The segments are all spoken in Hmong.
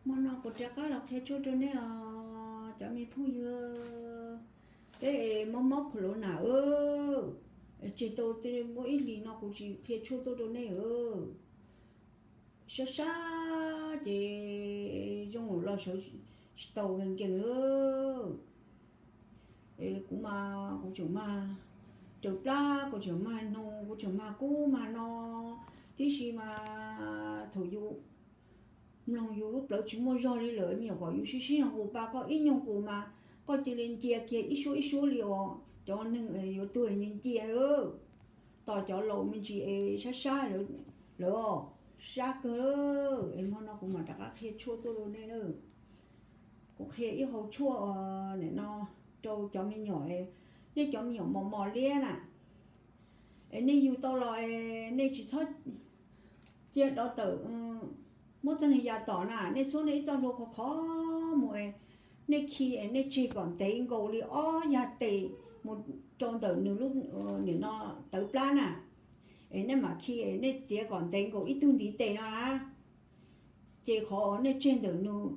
Hmo no kuv rov qab los qhia tshuaj rau nej os cov me phooj ywg. Peb es mob mob khuv luv na, tseg tau muaj ib hlis no kuv tsis qhia tshuaj tuaj rau nej. Sab sab ces zoo los sawv tsis tau nkees nkees. Kuv mas kuv tseem mag raws plab, kuv tseem mag noog, kuv tseem mag kub mag no tib si mas thaum yus mloog yus lub plawv tsis muaj zog li lawm, me nyuam kom yus sib sib nyoog qus pa koj ib nyoog qus mas koj cia li ncia kiag ib suab ib suab li os. Cov neeg yuav tuag ncia cia. Tos cov laus me ntsis es sab sab lawm, sab kawg. Es hmo no kuv mam rov qab qhia tshuaj tuaj rau nej na. Kuv qhia ib hau tshuaj nim no rau cov me nyuam, nej cov me nyuam mos mos liab na, es nej yug tau los es nej tsis txhob cia dov tawm muab txoj niag yas tom na, nej xuab nej ib txoj hlua khov khov mus, nej khi es nej tseg kom ntev nkaus li ob yag tes mus rau ntawm nws lub, nim no tawv plab na, es nej mam khi es nej txiav kom ntev nkaus ib tug ntiv tes no na. Ces qhov nej tseg ntawm nws,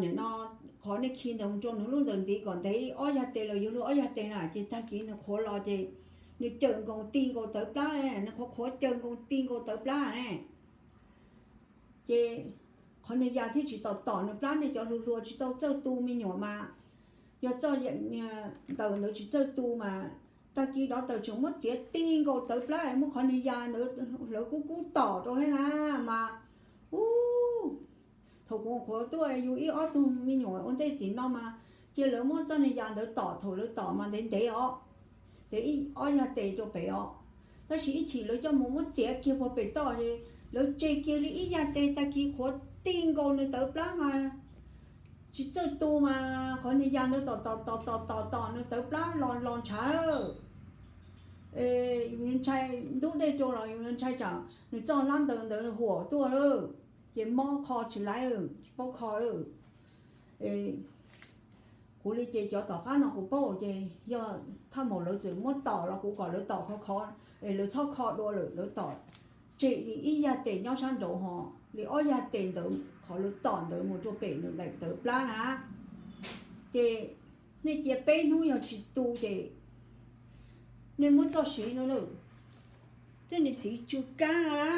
nim no qhov nej khi ntawd mus rau nws lub ntawm ntiv kom ntev ob yag tes los yuav luag ob yag tes na, ces tag kis nws qhuav los ces nws cawm nkaus ti nkaus tawv plab, nws qhuav qhuav cawm nkaus ti nkaus tawv plab ne. Ces qhov niag yas thiaj tsis tom tom nws plab. Nej cov hluas hluas tsis tau txawj tu me nyuam mas, yog txoj ntawm ntawd tsis txawj tu mas tag kis dov tawm tseem muab txiav ti nkaus tawv plab, muab qhov niag yas ntawd hlawv kub kub tom rau thiab na mas. Ub, thaum kuv qhuav tuaj yus ib ob tug me nyuam ua ntej tim no mas cia lawv muab txoj niag yas ntawd tom, thaum lawv tom mas ntev ntev os, ces ib ob yag tes rau pem os. Tab sis ib chim lawv coj mus muab txiav kiag puag pem toj, lawv tseg kiag li ib yag tes, tag kis qhuav ti nkaus nws tawv plab mas tsis txawj tu mas qhov niag yas ntawd tom tom tom tom tom tom nws tawv plab los los ntshav. Yus ntshai ntub dej rau los yus ntshai tsam nws txoj hlab ntawd ntawd huam tuaj lawm, ces mob kho tsis laiv, tsis paub kho. Kuv li ces cov tom qab no kuv paub ces yog thaj maum lawv txawm muab tom los kuv kom lawv tom khov khov es lawv txhob kho dua lawm, lawv tom tseg li ib yag tes nyob sab nraud ho li ob yag tes ntawd qhov lawv tom ntawd mus rau pem nws daim tawv plab na. Ces nej cia peb hnub yog tsis tu ces nej muab txoj siv no lawm, txoj niag siv tsw kab no na.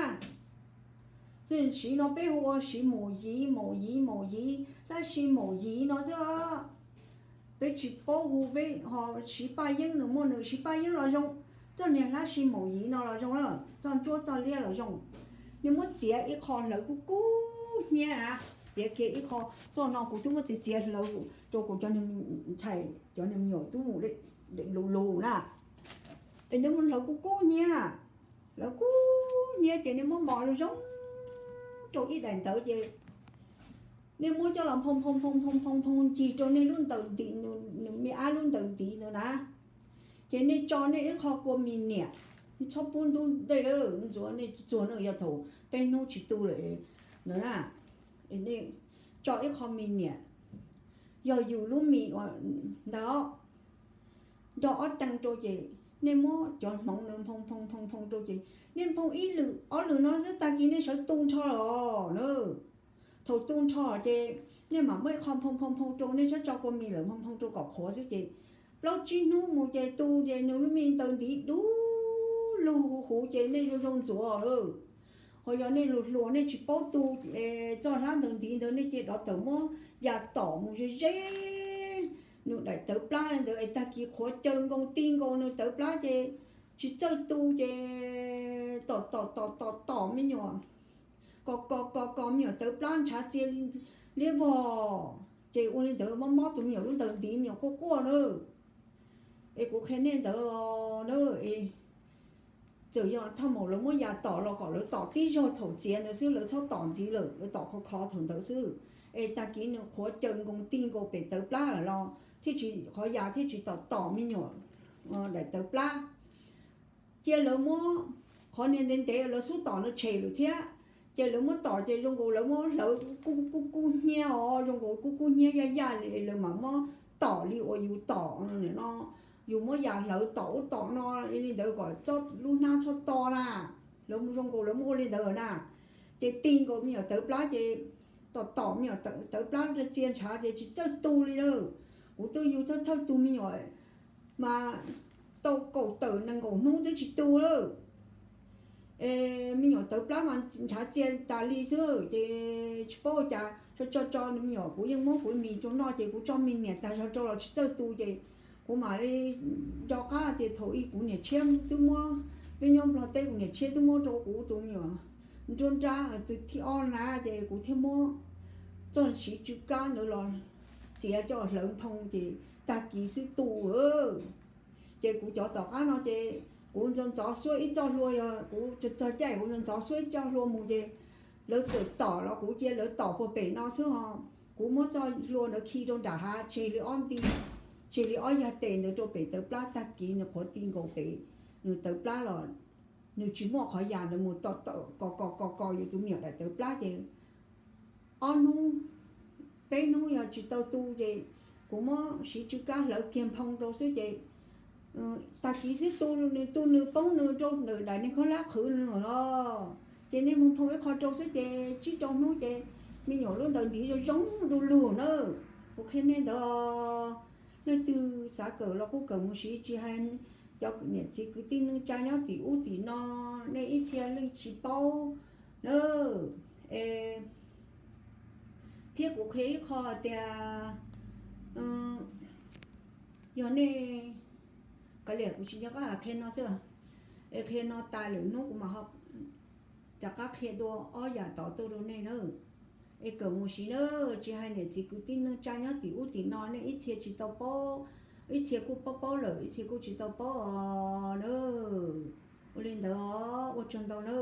Txoj siv no peb hu ua siv maum yiv, maum yiv, maum yiv, tab sis maum yiv no xwb. Peb tsis paub hu, peb ho siv paj yeeb, nws muaj nws siv paj yeeb los zoo. Txoj niag hlab siv maum yiv no los zoo na, txoj ntsuab txoj liab los zoo. Nej muab txiav ib qho hlawv kub kub hnyiab na, txiav kiag ib qho. Txoj no kuv twb muab txiav txiav hlawv rau kuv cov ntxhais cov me nyuam twb mus lus lus na. Es nej muab hlawv kub kub hnyiab na, hlawv kub hnyiab ces nej muab mos zoo zoo rau ib daim ntawv ces nej muab coj los nphoo nphoo nphoo nphoo nphoo nphoo ncig rau nej lub ntawm ntiv, nws me ab lub ntawm ntiv ntawd na. Ces nej tso nej ib qho kua mis niam, nej txhob pub ntub dej lawm, ntxuav nej txuag no yog thaum peb hnub tsis tu lawm ntawd na. Nej tso ib qho mis niam, yog yus lub mis ntag, nrog ob teev rau ces nej muab cov hmoov nphoo nphoo nphoo nphoo rau ces nej nphoo ib lwm ob lwm no xwb tag kis nej sawv tu nrho los na. Thaum tu nrho ces nej mam muab ib qho nphoo nphoo nphoo rau, nej txhob tso kua mis lawm, nphoo nphoo rau kom qhuav xwb ces plaub tsib hnub mus ces tu ces nws lub me ntawd ntiv dub lug huv huv ces nej zoo zoo ntxuav lawm. Ho yog nej hluas hluas nej tsis paub tu, txoj hlab ntawd ntiv ntawd nej cia dov tawm muab yas tom mus ze ze nws daim tawv plab ntawd es tag kis qhuav caw nkaus ti nkaus nws tawv plab ces tsis txawj tu ces tom tom tom tom tom me nyuam, kom kom kom kom me nyuam tawv plab ntshav txia liab vog, ces ua li ntawd mob mob tus me nyuam lub ntawd ntiv me nyuam quaj quaj na. Es kuv qhia nej ntawd na, txawm yog thaj maum lawv muab yas tom los kom lawv tom tib zaug thaum txiav ntawd xwb, lawv txhob tom ntxiv lawm, lawv tom khov khov thaum ntawd xwb. Es tag kis nws qhuav caw nkoos ti nkaus pem tawv plab lawm los thiaj tsis, qhov yas thiaj tsis tom tom me nyuam daim tawv plab. Cia lawv muab qhov niag ntev ntev lawv xub tom no tshem lawm thiab, ces lawv muab tom ces zoo nkaus lawv muab hlawv kub kub kub hnyiab os, zoo nkaus kub kub hnyiab yaj yaj li lawv mam muab tom li uas yus tom no, yus muab yas hlawv tom ub tom no li ntawd kom txhob lub hnab txhob to na. Lawv zoo nkaus lawv muab ua li ntawd na, ces ti nkaus me nyuam tawv plab ces tom tom me nyuam tawv plab rau txia ntshav ces tsis txawj tu li lawm. Kuv twb yug thawj thawj tug me nyuam mas tau kaum tawm nees nkaum hnub twb tsis tu lawm. Es me nyuam tawv plab mas ntshav txia tas li xwb ces tsis paub cas, tso tso tso me nyuam kuv yeej muab kuv mis rau noj ces kuv tso me niam tag zog rau los tsis txawj tu ces kuv mam li nco qab tias thaum ub kuv niam tshiab twb muab, peb nyob Nplog teb kuv niam tshiab twb muab rau kuv tus me nyuam nruab nrab tus thib ob na ces kuv thiaj muab txoj siv tsw kab ntawd los txiav coj hlawv nphoo ces tag kis xwb tu. Ces kuv cov tom qab no ces kuv ntxov ntxov xuab ib txoj hlua, yog kuv txog caij kuv ntxov ntxov xuab ib txoj hlua mus ces lawv txawm tom los kuv cia lawv tom puag pem no xwb ho. Kuv muab txoj hlua ntawd khi rau nram hav tseg li ob nti, tseg li ob yag tes ntawd rau pem tawv plab, tag kis nws qhuav ti nkaus pem nws tawv plab los nws tsis muaj qhov yas ntawd mus tom tom kos kos kos kos yus tus me nyuam daim tawv plab ces ob hnub peb hnub yog tsis tau tu ces kuv muab siv tsw kab hlawv kiag nphoo rau xwb ces tag kis xwb tu, nws tu nws poob nws rau ntawm daim niag khaub hlab qhwv nws los. Ces nej mus nphoo ib qho rau xwb ces tsib rau hnub ces me nyuam lub ntawd ntiv zoo zoo du lug na. Kuv qhia nej ntawd, leej twg xav kawm los kuj kawm mus siv, tsis hais cov niam txiv kwv tij neej tsa nyob tim ub tim no, nej ib txhia leej tsis paub na. Es thiab kuv qhia ib qho tias yog nej, kav liam kuv tsis nco qab qhia no xwb, es qhia no tas lwm hnub kuv mam rov qab qhia dua ob yam tod tuaj rau nej na. Es kawm mus siv na, tsis hais niam txiv kwv tij neej tsa nyob tim ub tim no nej ib txhia tsis tau paub, ib txhia kuj paub paub lawm ib txhia kuj tsis tau paub os na. Ua li ntawd ua tsaug ntau na.